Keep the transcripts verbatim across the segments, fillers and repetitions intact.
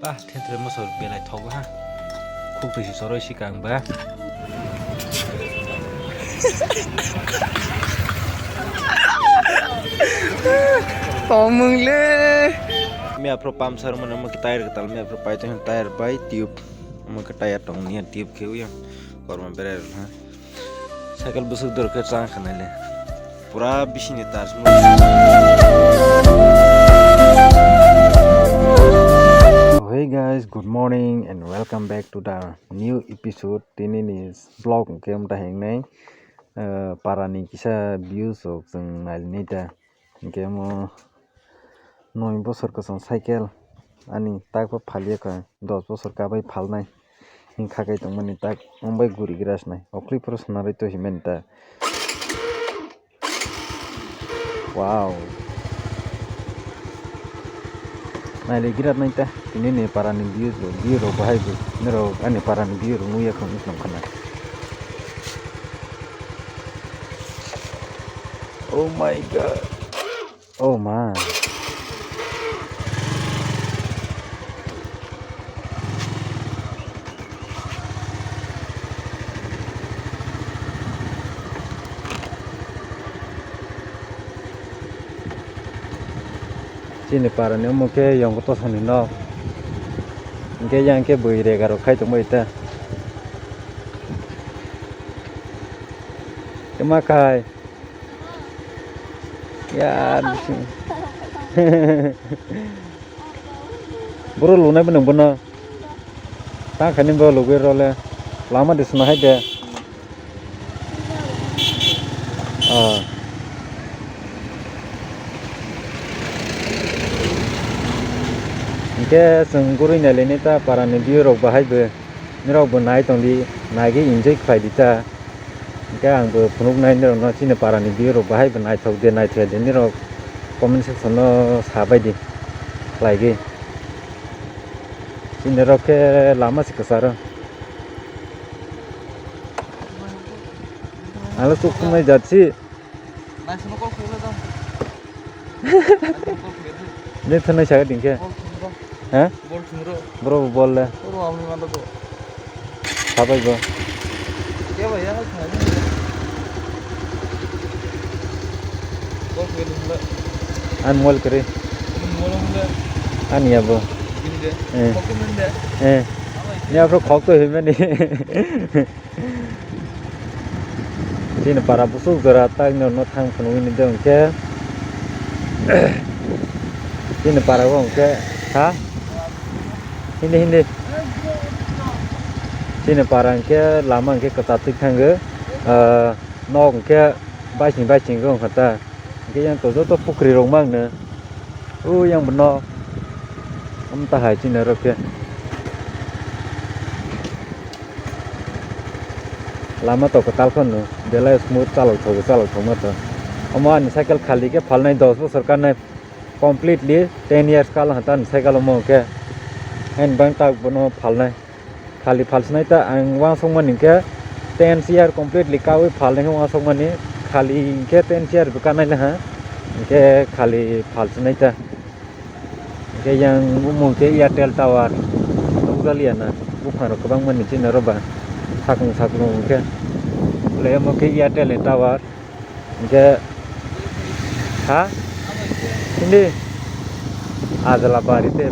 Bah, thentre mosor belai thogo ha. Khuk twi si soroi si kang ba. Tongmung le. Mia pro pump sar mane mo ki tire tal mia pro pai tong tire bai tube. Mo ki tire tong ni tube khe uya. Korma berai ha. Cycle bwswk dor khe chang khanai le. Pura bisingni tar swngo. Hey guys, good morning and welcome back to the new episode. Tini ni vlog hwnkhe amta hingnai, eh, parani kisa views rok chwng nailini ta. Hwnkhe omo noi bosor kwchwng cycle ani takbo phalia kha, dos bosor kabai phalnai. Hing kha kai tongmani tak wng bai guri gra swnai. Okhli phuru swnarwi to himani ta. Wow. Nailai gra nai ta. Tini ni parani view, view rok bahai bo. Norok ani parani view rok nugya kho wng tong khana. Oh my God. Oh ma. Chini parani omo khe yong tosoni nok. Hwnkhe yang khe bwi rega rok khai tongbai ta. Tma khai. Yar, bisi. Boro lunai bo nang bono. Tang khaini bo lugwi role. Lama di suna hai de. Ah. Hwnkhe chwng gurui nailini ta parani view rok bahai bo. Norok bo nai tongdi, naigwi enjoy khlai di ta. Hwnkhe ang bo phunuk nai norokno chini parani view rok bahai bo naithok de, naithok de norok comment section o sa bai di khlaigwi. Chini rok khe lama se kwcharo. Ang le chuk thumnai jat si. Naisano call khairokle tong. Naisano call khairokle. Nini thwngnai saka dingkhe? Bol thwngro. Ha? Bol thwngro. Bro bo bol le. Bro amni manda to. Sabai bo. Kya bhaiya, hai khai. Call khairokle. An mol kare. Mol hole. An ya bo. Binde. Eh. Khok binde. Eh. Ni afro khok to himani. Chini para busuk jora tak no no thang phunugwi ni de hwnkhe. Chini para o hwnkhe ha? Hindi, hindi. Chini para hwnkhe lama hwnkhe kwchak thik thango. Ah, nok hwnkhe baising baising wngkha ta. Hwnkhe yang to joto pukri rok mangno. O yang bono. Amta hai chini rok khe. Lama to kwtal phano belai smooth chalok thogo, chalok thokma to. Omo ani cycle khali khe phalnai dos bosor kanai completely ten years kal hata ani cycle omo khe. Hain bang tak bono phalnai. Khali phalsnai ta ang uansukmani hwnkhe ten year completely kaui phalnai khe uansukmani khali hwnkhe ten year bo kanai le ha hwnkhe khali phalsnai ta hwnkhe yang omo hwnkhe Airtel tower nukjaliya na buphang rok kwbangma ni chini oro ba sakung sakung hwnkhe le omo khe Airtel ni tower. Hingke, ha? Hindi. Ajla bari te.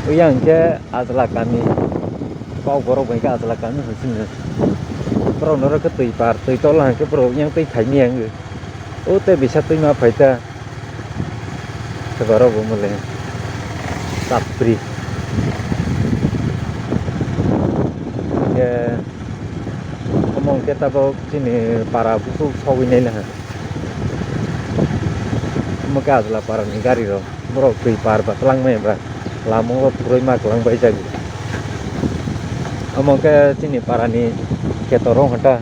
Uyang ke Ajla kami. Kok borok bai ke Ajla kami hosini. Borok norok ke twi par, twi tola hingke borok yang twi phaimi yang. O tei bisa twi ma phaita. Sebaro bo mole. Sapri. Ke omo ke tabok chini para busu sogwi nai laha. Omo ke Ajla para ni gari rok. Borok twi par ba twlang maya ba. Lama o phurui ma kwlang bai jago. Omo ke chini para ni keto rong hata.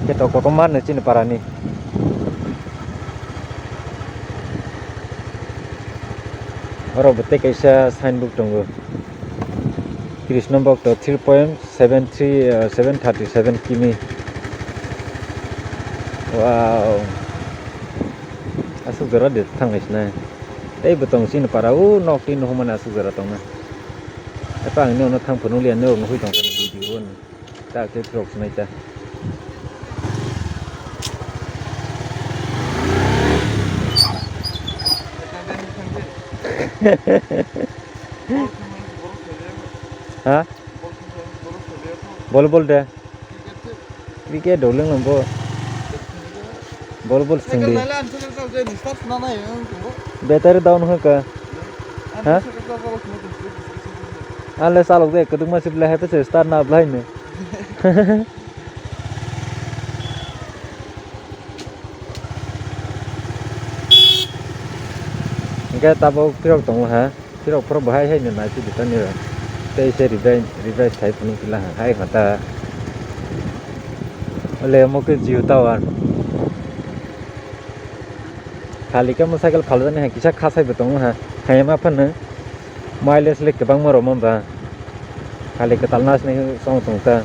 Keto kotor ma no chini para ni. Oro bo tei kaisa signboard tongo. Krishna Bhakta three point seven three, uh, seven thirty seven kimi. Wow. Aswk jora de thanglai sinai. Tei bo tong chini para o nok twi nuhumani aswk jora tongna. Epa ang nokno thang phunukliya, norok nuhwi tongkha video o ni. Ta khe phirok swnai ta. Ha? Bol bol de. Cricket dol wng bo. Bol bol swngdi. Battery down hwnkha. Ha? Anle salok de kwdwkma se belai hai se start na belai no. Hwnkhe tabuk phirok tongo ha. Phirok phoro bahai hai no nai phidi tani rok. Tei se revise, revise khai phunuk pila ha. Hai kha ta. Ole omo khe Jio Tower. Khali khe motorcycle phaljaknai hai kisa khasai bo tongo ha. Hai ma phano mileage le kwbangma rwma ba. Khali kwtal nasnai song tong ta.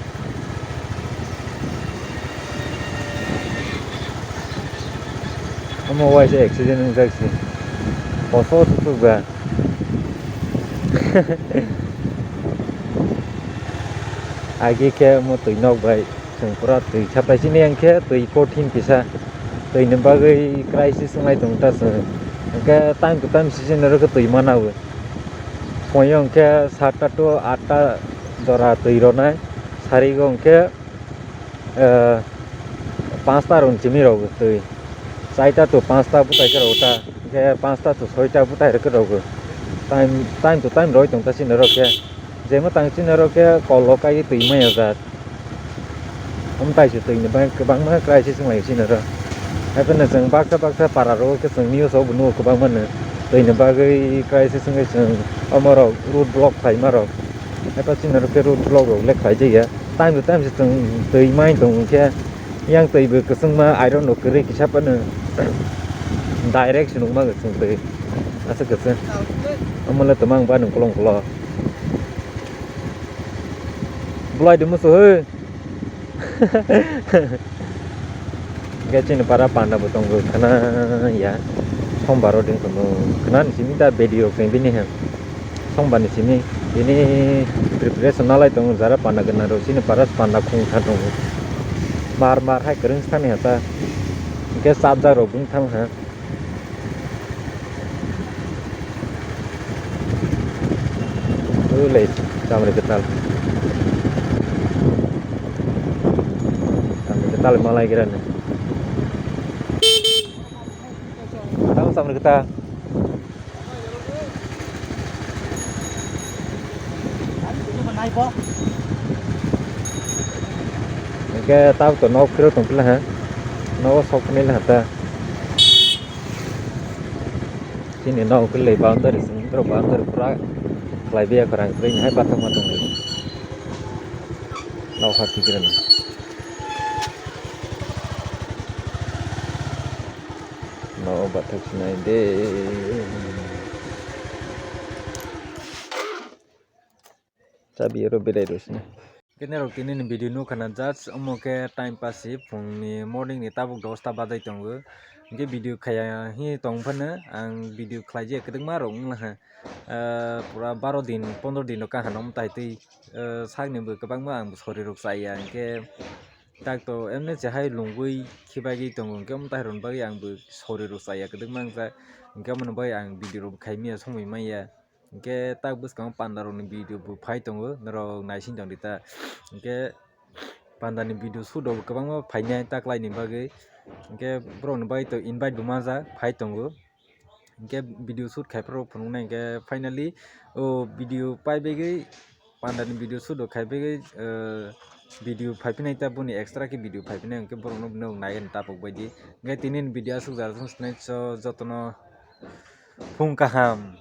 Omo waisa accident wngjak si. Koso tutuk ba. Agi khe omo twi nok bai chwng pura twi sapai chini, hwnkhe twi kothin kisa, twini bagwi crisis wnglai tongo ta chwng. Hwnkhe time to time season oro khe twi mana o. Phoio hwnkhe satta to atta jora twi rwnai, sarigo hwnkhe, eh, panchta rok ni simi rok twi, chaita to panchta bwtai khe rok ta, hwnkhe panchta to soita bwtai rok khe rok. Time, time to time roi tong ta chini rok khe, jemo tang chini rok khe kol rok kai twi maya jak. Omo tai se twi ni bagwi kwbangma crisis wnglai chini rok. Haikhe no chwng baksa baksa para rok khe chwng news o bo nugo kwbangma no. Twi ni bagwi crisis wngwi chwng omo rok road block khlaima rok. Haikhe chini rok khe road block rok le khlai jaya. Time to time se chwng twi mai tong khe, yang twi bo kwchwngma iron rok kwrwi kisa phano direct se nukma chwng twi. Aswk kwchwng. Omo le twmang ba nung kolong kolong. Bulai de musu he. Hwnkhe chini para panda bo tongo khna ya. Sombar o din tongo khna ni simi ta video khe bini he. Sombar ni simi tini preparation nalai tongo jara panda gana rok chini para panda khung tha tongo. Mar mar hai kwrwng sani ha ta. Hwnkhe chapjak rok bung thang ha. Ulai, chamri kwtal. Chamri kwtal malai gira ni. Tamo chamri kwtal. Hwnkhe tabuk to nok phirok tong pila ha. Nogo sok phunui laha ta. Chini nok kwlwi boundary simi borok boundary pura khlai biya kwrang kwrwi hai bathang ma tongwi. Nok ha kikrano. Nok bathak sinai de. Chabi oro belai rw sini. Kene rok tini ni video nukha na just omo khe time pass si phung ni morning ni tabuk dosta bajai tongo. Hwnkhe video khaya hi tong phano ang video khlai je kwdwkma rok wngla ha. Ah, pura baro din pondro din rok kaham tai twi, ah, sak ni bo kwbangma ang bo sori rok chaya hwnkhe tak to emne se hai lungwi khibai tongo hwnkhe omo tai rok ni bagwi ang bo sori rok chaya kwdwkma wngjak hwnkhe omo ni bagwi ang video rok khai manya somoi manya. Hwnkhe tak bwskango panda rokni video bo phai tongo, norok naising tongdi ta. Hwnkhe panda ni video shoot rok bo kwbangma phainai taklai ni bagwi. Hwnkhe borok ni bagwi to invite bo manjak phai tongo. Hwnkhe video shoot khai phuru phunuknai hwnkhe finally o video pai bagwi panda ni video shoot rok khai bagwi, eh, video phai phinai ta boni extra khe video phai phinai hwnkhe borok no naiya tapuk baidi. Hwnkhe tini ni video aswk jora swng sinai so jotono. Phung kaham.